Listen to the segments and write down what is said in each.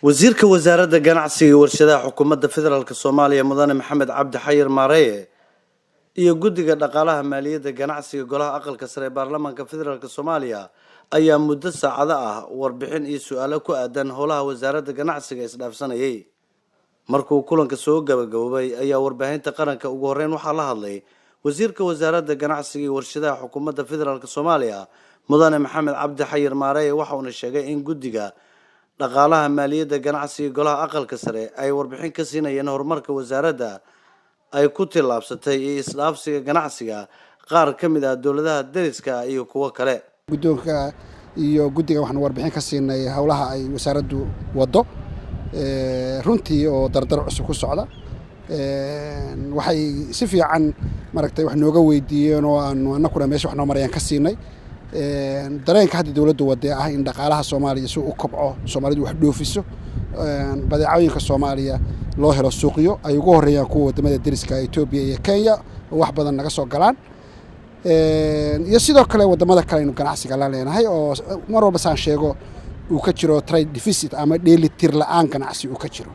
Wasiirka Wasaaradda Ganacsiga iyo Warshadaha Xukuumadda Federaalka Soomaaliya, Mudane Maxamed Cabdi Xayir Maareeye, iyo Guddiga Dhaqaalaha, Maaliyadda, Ganacsiga Golaha Aqalka Sare ee Baarlamaanka Federaalka Soomaaliya ayaa muddo saacado ah warbixin iyo su-aalo ku aadan howlaha wasaaradda ganacsiga isdhaafsanayay. Markuu kulanka soo gabagaboobay ayaa warbaahinta qaranka ugu horreyn waxaa la hadlay wasiirka Wasaaradda Ganacsiga iyo Warshadaha Xukuumadda Federaalka Soomaaliya, Mudane Maxamed Cabdi Xayir Maareeye. Waxa uuna sheegay in Guddiga Dhaqaalaha, Maaliyadda, Ganacsiga Golaha Aqalka Sare ay warbixin ka siinayeen horumarka wasaaradda ay ku tillaabsatay iyo isdhaafsiga ganacsiga qaar ka mid ah dowladaha deriska iyo kuwo kale. Guddoonka iyo guddiga waxaanu warbixin ka siinay howlaha ay wasaaraddu waddo, runtii oo dardar cusub ku socda. Waxay si fiican maaragtay wax nooga weydiiyeen oo aanu annakuna meesha wax noo marayaan ka siinay dareenka hadda dowladdu wadee ah in dhaqaalaha Soomaaliya si u kobco, Soomaalidu wax dhoofiso, badeecooyinka Soomaaliya loo helo suuqyo ay ugu horreeyaan kuwa waddamada deriska, Etoobiya iyo Kenya, oo wax badan naga soo galaan, iyo sidoo kale waddamada kale aynu ganacsiga la leenahay, oo mar walba saan sheego uu ka jiro trade deficit ama dheelitir la'aan ganacsi uu ka jiro.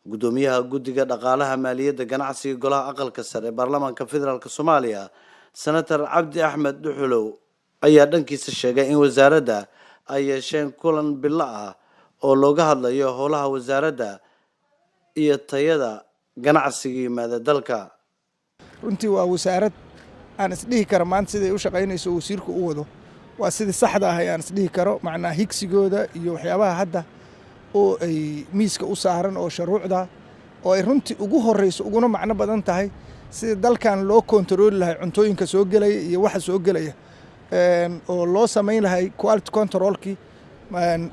Guddoomiyaha Guddiga Dhaqaalaha, Maaliyadda, Ganacsiga Golaha Aqalka Sare ee Baarlamaanka Federaalka Soomaaliya, Senator Cabdi Axmed Dhuxulow, ayaa dhankiisa sheegay in wasaaradda ay yeesheen kulan bilo ah oo looga hadlayo howlaha wasaaradda iyo tayada ganacsiga yimaada dalka. Runtii waa wasaarad aan isdhihi karo maanta siday u shaqaynayso, wasiirku u wado, waa sidii saxda ahay aan isdhihi karo. Macnaa higsigooda iyo waxyaabaha hadda oo ay miiska u saaran oo shuruucda oo ay runtii ugu horreyso uguna macno badan tahay sida dalkan loo kontarooli lahay cuntooyinka soo gelaya iyo waxa soo gelaya, oo loo samayn lahay quality controlkii.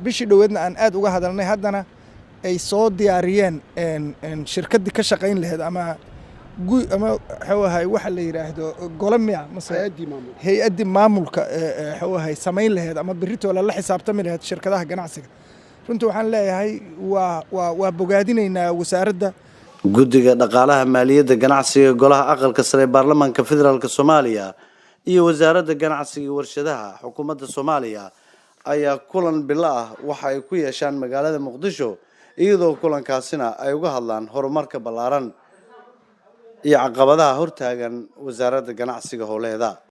Bishii dhoweedna aan aad uga hadalnay, haddana ay soo diyaariyeen shirkaddii ka shaqayn lahayd ama waxuu ahay waxa la yidhaahdo gole miya mase hay-addii maamulka waxuu ahay samayn lahayd ama berritoola la xisaabtami lahayd shirkadaha ganacsiga. Runtii waxaan leeyahay waa bogaadinaynaa wasaaradda. Guddiga Dhaqaalaha, Maaliyadda, Ganacsiga Golaha Aqalka Sare ee Baarlamaanka Federaalka Soomaaliya iyo Wasaaradda Ganacsiga iyo Warshadaha Xukuumadda Soomaaliya ayaa kulan bilo ah waxa ay ku yeeshaan magaalada Muqdisho, iyadoo kulankaasina ay uga hadlaan horumarka ballaaran iyo caqabadaha hortaagan wasaaradda ganacsiga howleeda.